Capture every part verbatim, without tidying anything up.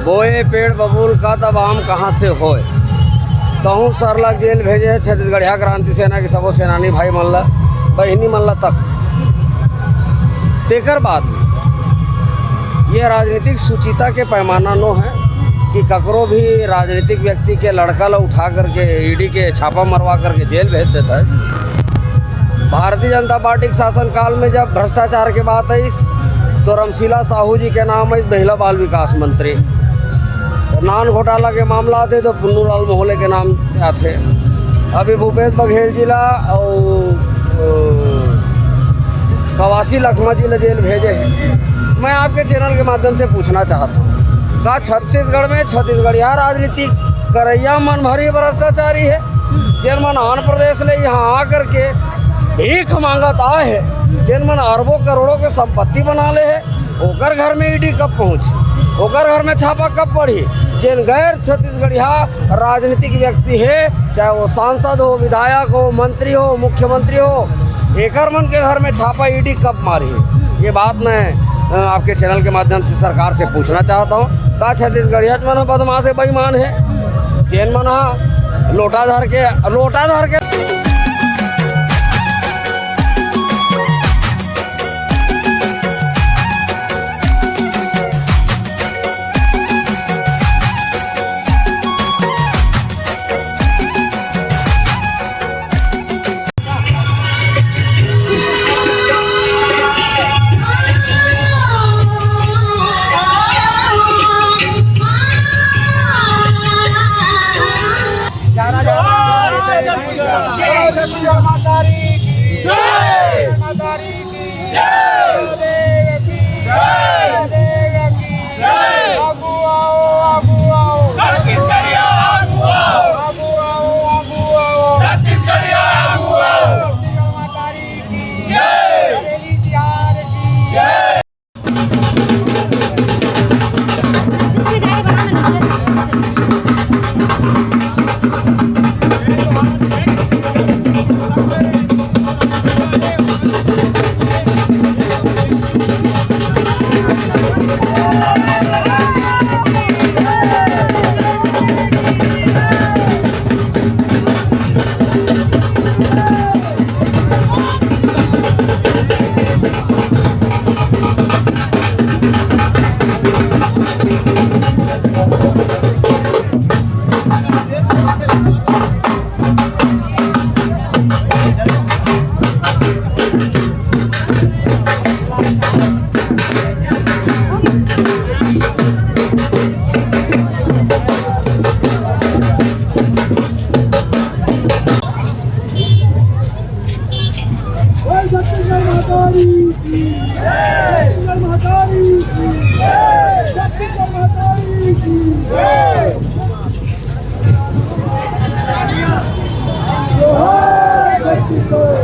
बोए पेड़ बबूल का तब आम कहाँ से होए। तहूँ सरलग जेल भेजे हे छत्तीसगढ़िया क्रांति सेना के सबो सेनानी भाई मन ला, बहिनी मन ला तक। तेकर बाद में ये राजनीतिक सुचिता के पैमाना नो है कि ककरो भी राजनीतिक व्यक्ति के लड़का ला उठा करके ईडी के छापा मरवा करके जेल भेज देता है। भारतीय जनता पार्टी के शासनकाल में जब भ्रष्टाचार के बात आइस, तो रमशीला साहू जी के नाम आइस महिला बाल विकास मंत्री। तो नान घोटाला के मामला आथे, तो पुन्नू लाल मोहले के नाम आथे। अभी भूपेश बघेल जी ला अउ, अ, कवासी लखमा जी ला जेल भेजे हे। मैं आपके चैनल के माध्यम से पूछना चाहत हूँ, का छत्तीसगढ़ में छत्तीसगढ़िया राजनीति करइया मन भर ही भ्रष्टाचारी हे? जेन मन आंध्र प्रदेश ले यहाँ आ करके भीख मांगत आए हे, जेन मन अरबों करोड़ों के संपत्ति बना ले हे, ओकर घर में ईडी कब पहुंची, ओकर घर में छापा कब पड़ही? जेन गैर छत्तीसगढ़िया राजनीतिक व्यक्ति हे, चाहे वो सांसद हो, विधायक हो, मंत्री हो, मुख्यमंत्री हो, एकर मन के घर में छापा ईडी कब मारही? ये बात मैं, अ, आपके चैनल के माध्यम से सरकार से पूछना चाहता हूँ। का छत्तीसगढ़िया मन ह बदमाश हे, बेईमान हे, जेन मन ह लोटा धर के, लोटा धर के छत्तीसगढ़ माता की जय। छत्तीसगढ़ माता की जय। महादेव की जय। महादेव की जय। आगू आओ, आगू आओ। छत्तीसगढ़िया आगू आओ। आगू आओ, आगू आओ। छत्तीसगढ़िया आगू आओ। छत्तीसगढ़ माता की जय। बरेली तिहार की जय। बोल छत्तीसगढ़ महतारी की, छत्तीसगढ़ महतारी की, छत्तीसगढ़ महतारी की। जोहार छत्तीसगढ़।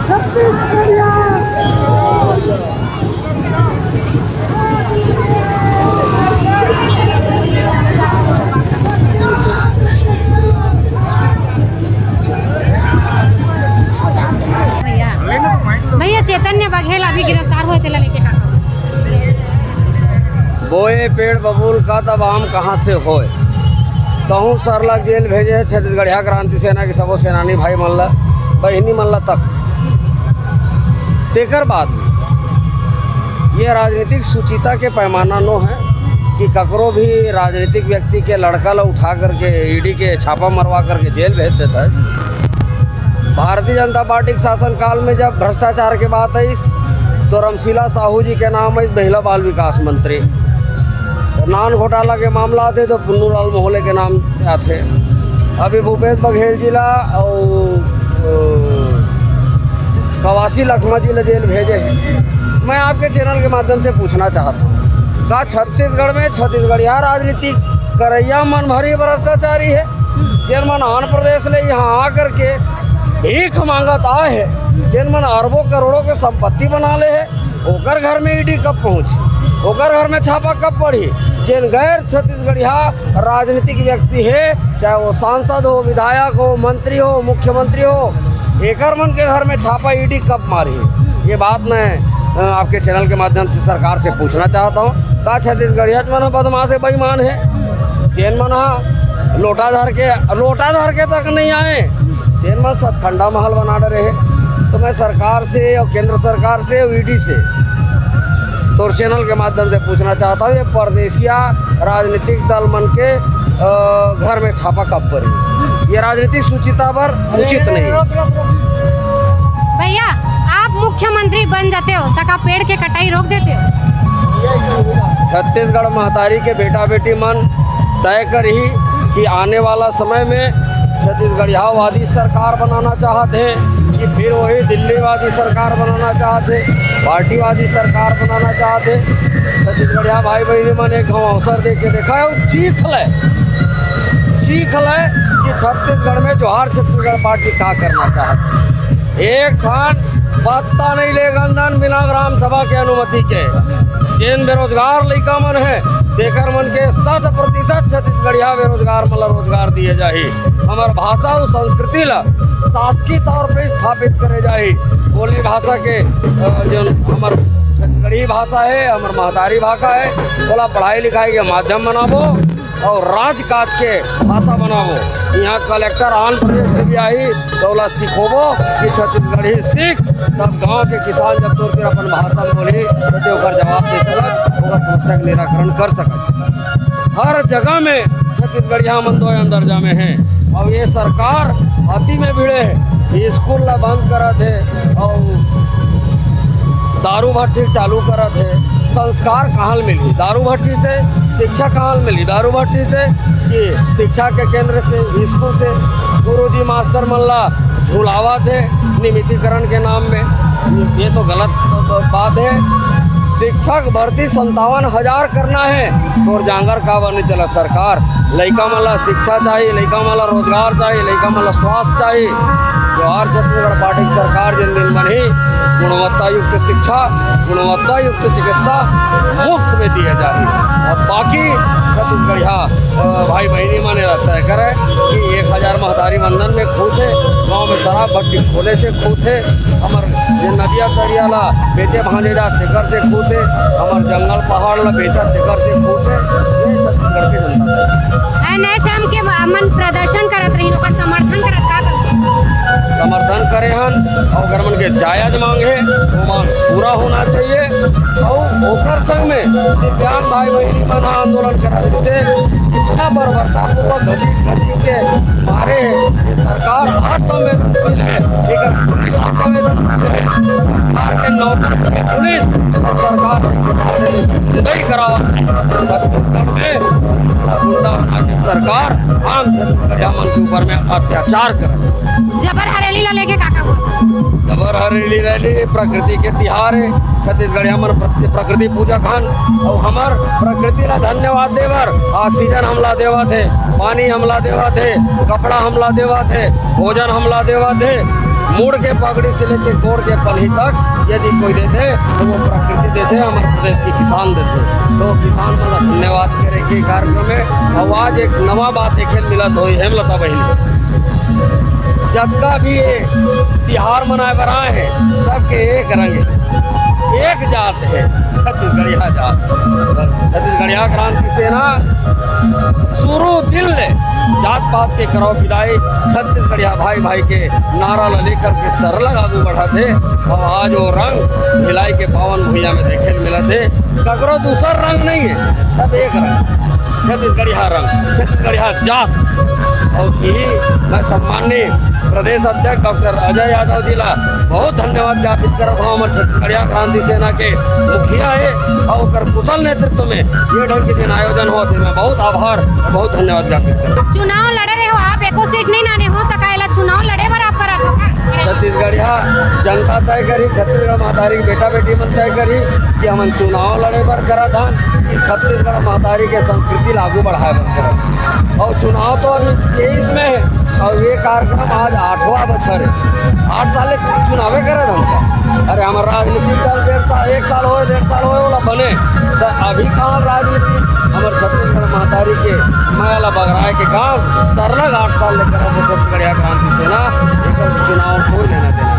छत्तीसगढ़िया। भैया, भैया, चैतन्य बघेल अभी गिरफ्तार होए, तेला लेके का? बोए पेड़ बबूल का तब आम कहाँ से होए। तहूँ सरलग जेल भेजे हे छत्तीसगढ़िया क्रांति सेना के सबो सेनानी भाई मन ला, बहिनी मन ला तक। तेकर बाद में ये राजनीतिक सुचिता के पैमाना नो है कि ककरो भी राजनीतिक व्यक्ति के लड़का ला उठा करके ईडी के छापा मरवा करके जेल भेज देता है। भारतीय जनता पार्टी के शासनकाल में जब भ्रष्टाचार के बात आइस, तो रमशीला साहू जी के नाम आइस महिला बाल विकास मंत्री। तो नान घोटाला के मामला आथे, तो पुन्नू लाल मोहले के नाम आथे। अभी भूपेश बघेल जी ला अउ, अ, कवासी लखमा जी ला जेल भेजे हे। मैं आपके चैनल के माध्यम से पूछना चाहत हूँ, का छत्तीसगढ़ में छत्तीसगढ़िया राजनीति करइया मन भर ही भ्रष्टाचारी हे? जेन मन आंध्र प्रदेश ले यहाँ आ करके भीख मांगत आए हे, जेन मन अरबों करोड़ों के संपत्ति बना ले हे, ओकर घर में ईडी कब पहुंची, ओकर घर में छापा कब पड़ही? जेन गैर छत्तीसगढ़िया राजनीतिक व्यक्ति हे, चाहे वो सांसद हो, विधायक हो, मंत्री हो, मुख्यमंत्री हो, एकर मन के घर में छापा ईडी कब मारी? ये बात मैं, अ, आपके चैनल के माध्यम से सरकार से पूछना चाहता हूँ। का छत्तीसगढ़िया मन ह बदमाश है, बेईमान है? जेन मन ह लोटा धर के, लोटा धर के तक नहीं आए, तेन मन सतखंडा महल बना डरे है। तो मैं सरकार से और केंद्र सरकार से और ईडी से, तोर चैनल के माध्यम से पूछना चाहता हूँ, ये परदेसिया राजनीतिक दल मन के, अ, घर में छापा कब परी? ये राजनीतिक सुचिता बर उचित नहीं है। भैया, आप मुख्यमंत्री बन जाते हो, त का पेड़ के कटाई रोक देते हो? छत्तीसगढ़ महतारी के बेटा बेटी मन तय करही कि आने वाला समय में छत्तीसगढ़ियावादी सरकार बनाना चाहत हे कि फिर वही दिल्लीवादी सरकार बनाना चाहत हे, पार्टीवादी सरकार बनाना चाहत हे। छत्तीसगढ़िया भाई बहिनी मन एक घाव अवसर दे के देखा है, वो चीख ले, चीख ले कि छत्तीसगढ़ में जोहार छत्तीसगढ़ पार्टी का करना चाहत हे। एक ठन पत्ता नहीं लेगन दन बिना ग्राम सभा के अनुमति के। जेन बेरोजगार लइका मन हे, तेकर मन के शत प्रतिशत छत्तीसगढ़िया बेरोजगार मन ला रोजगार दिए जाही। हमर भाषा अउ संस्कृति ला शासकीय तौर पे स्थापित करे जाही। बोली भाषा के, अ, जोन हमर छत्तीसगढ़ी भाषा हे, हमर महतारी भाखा हे, ओला पढ़ाई लिखाई के माध्यम बनाबो। अउ राजकाज के भाषा बनाबो। इहाँ कलेक्टर आंध्र प्रदेश से भी आही, त ओला सिखोबो कि छत्तीसगढ़ी सीख, तब गांव के किसान जब तोर के अपन भाषा में बोलही, त ते ओकर जवाब दे सकत, ओकर समस्या के निराकरण कर सकत। हर जगह में छत्तीसगढ़िया मन दो अंदर जामे हैं। अउ ये सरकार अति में भिड़े हे, ये स्कूल ला बंद करत हे, अउ दारू भट्टी चालू करत हे। संस्कार कहाँ ले मिलही? दारू भट्टी से। शिक्षा कहाँ ले मिलही? दारू भट्टी से। कि शिक्षा के केंद्र से, स्कूल से गुरुजी मास्टर मन ला झुलावत हे नियमितीकरण के नाम में, ये तो गलत बात हे। शिक्षक भर्ती संतावन हजार करना हे, तोर जांगर काबर नहीं चला सरकार? लइका मन ला शिक्षा चाही, लइका मन ला रोजगार चाही, लइका मन ला स्वास्थ्य चाही। जोहार छत्तीसगढ़ पार्टी की सरकार जिन दिन बनही, गुणवत्ता युक्त शिक्षा, गुणवत्ता युक्त चिकित्सा मुफ्त में दिए जाही। अब बाकी छत्तीसगढ़िया, अ, भाई बहिनी मन एला तय करे कि एक हजार महतारी वंदन में खुश हे, गांव में शराब भट्टी खोले से खुश हे, हमर जे नदिया तरिया ला बेचे भांजे जा तेकर से खुश हे, हमर जंगल पहाड़ ला बेचा तेकर से खुश हे। ये छत्तीसगढ़ के जनता हे। एनएचएम के मन प्रदर्शन करत रहिन, ओकर समर्थन करत का करत? समर्थन करे हन, अउ ओकर मन के जायज मांग हे, वो मांग पूरा होना चाहिए। अउ ओकर संग में दिव्यांग भाई बहिनी मन ह आंदोलन करत रहिसे, इतना बर्बरता पूर्वक घसीट घसीट के मारे। ये सरकार असंवेदनशील हे, एकर पुलिस असंवेदनशील हे। सरकार के नौकर पुलिस अउ सरकार के सिपाही से गुंडई करावत हे। छत्तीसगढ़ में पुलिस ला गुंडा बना के सरकार आम छत्तीसगढ़िया मन के ऊपर में अत्याचार करत हे। जबर हरेली ला लेके का का बोल? जबर हरेली रैली प्रकृति के तिहार हे। छत्तीसगढ़िया मन प्रकृति, प्रकृति पूजक हन, अउ हमर प्रकृति ला धन्यवाद देबर ऑक्सीजन हमला देवत हे, पानी हमला देवत हे, कपड़ा हमला देवत हे, भोजन हमला देवत हे। मुड़ के पगड़ी से लेके गोड़ के पलही तक यदि कोई देथे, त वो प्रकृति देथे, हमर प्रदेश के किसान देथे। त किसान मन ला धन्यवाद करे के कार्यक्रम हे। अउ आज एक नवा बात देखे ल मिलत होही हेमलता बहिनी, जतका भी ये तिहार मनाए बर आए हे, सबके एक रंग हे, एक जात हे, छत्तीसगढ़िया जात। छत्तीसगढ़िया क्रांति सेना शुरू दिन ले जात पात के करव बिदाई, छत्तीसगढ़िया भाई भाई के नारा ला लेकर के सरलग आगू बढ़त हे। अउ आज वो रंग भिलाई के पावन भुइयां में देखे ल मिलत हे। ककरो दूसर रंग नहीं हे, सब एक रंग, छत्तीसगढ़िया रंग, छत्तीसगढ़िया जात। अउ यही मैं सम्माननीय प्रदेश अध्यक्ष डॉक्टर अजय यादव जी ला बहुत धन्यवाद ज्ञापित करत हूँ, हमर छत्तीसगढ़िया क्रांति सेना के मुखिया हे अउ ओकर कुशल नेतृत्व में ये ढंग के दिन आयोजन होत हे। मैं बहुत आभार, बहुत धन्यवाद ज्ञापित करत हूँ। चुनाव लड़े रहे हो आप, एको सीट नहीं लाने हो, त का एला चुनाव लड़े बर आप करत हो का? छत्तीसगढ़िया जनता तय करही, छत्तीसगढ़ महतारी के बेटा बेटी मन तय करही कि हमन चुनाव लड़े बर करत हन कि छत्तीसगढ़ महतारी के संस्कृति ला आगू बढ़ाए बर करत हन। अउ चुनाव तो अभी तेईस में हे अउ ये कार्यक्रम आज आठवां बछर हे। आठ साल ले चुनावे करत हन का? अरे हमर राजनीतिक दल डेढ़ एक साल होए, डेढ़ साल होए, ओला बने। त अभी कहाँ राजनीति? हमर छत्तीसगढ़ महतारी के मया ला बगराए के काम सरलग आठ साल ले करत हे छत्तीसगढ़िया क्रांति सेना। एकर चुनाव कोई लेना देना